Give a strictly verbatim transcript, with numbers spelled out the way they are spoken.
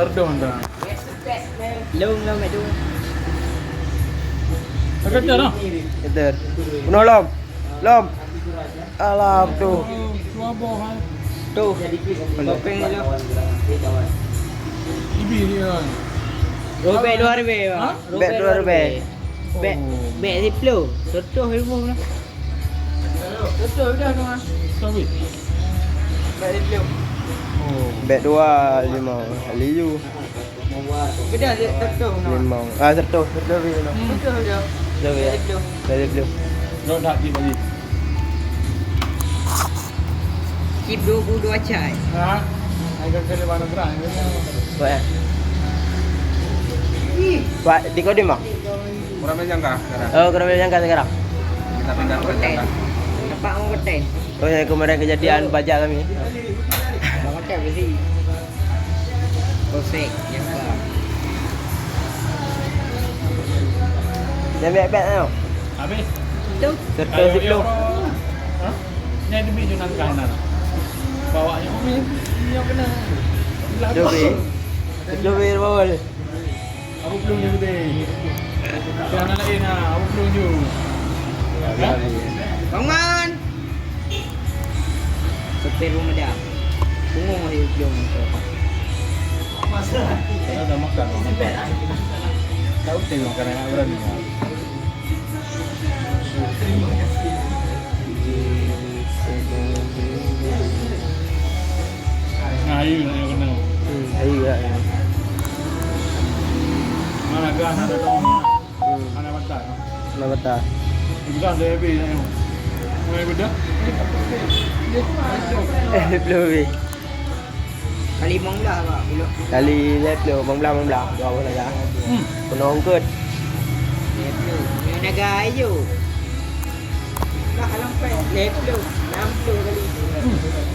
Perdon dah. Long, long, aduh. Kata dah. Kata. Penuh lom. Lom. Alah, tu. Dua boh, hai. Tu. Kopeng ni lah. Ibi ni, hai. Robek dua ribèe, Bang. Ha? Robek dua ribèe. Bèk, oh, bèk siplôh. Seratus ribu lah. Seratus dah tu, ah. Sorry. Bèk siplôh. Oh. Bèk dua lima. Liu. Beda je, seratus, no. Limong. Ah, seratus. Seratus lebih, no. Hmm. Seratus je. Seratus ya? Seratus. Seratus lebih. Jauh tak, Cik Haji? Cip dua puluh dua cai. Ha? Ai kan kali mana gerah, ya? Kuat, ya? Ih. Kuat, di Kodim, Bang? Orang main jangka sekarang. Oh, orang main jangka sekarang. Kita pindah ke jangka. Nampak orang kotai. Oh, yang kemarin kejadian bajak kami. Orang kotai besi. Kosek, nyangka. Jangan bèk-bèk tau. Habis? Tu. Serta ayo, siplôh. Ayo. Ha? Ni demi je nangkah na. Bawa nyo. Ni nyo kena. Dua bèk. Dua bèk bawa dia. Aku belum je betul. Jangan lain ha. Aku belum je. Bang Man. Sopir Peumada. Pungo ayo jom. Saya dah makan. Tak betul makan anak berani. Nah, ayu nak yang kena. Hmm, ayu lah, ya. Mana gas ada tahu. Hmm. Mana patah? Mana patah? Dah habis nak tengok. Mulai bedah. Eh, belum habis. Kali lima belas, Pak, pulak. Kali lima belas, lima belas, lima belas. Dua belas lah, ya. Hmm. Penuh ongkot. Lima belas. Yang naga ayu. Lah, alam pen. Lima belas. Enam belas kali. Hmm.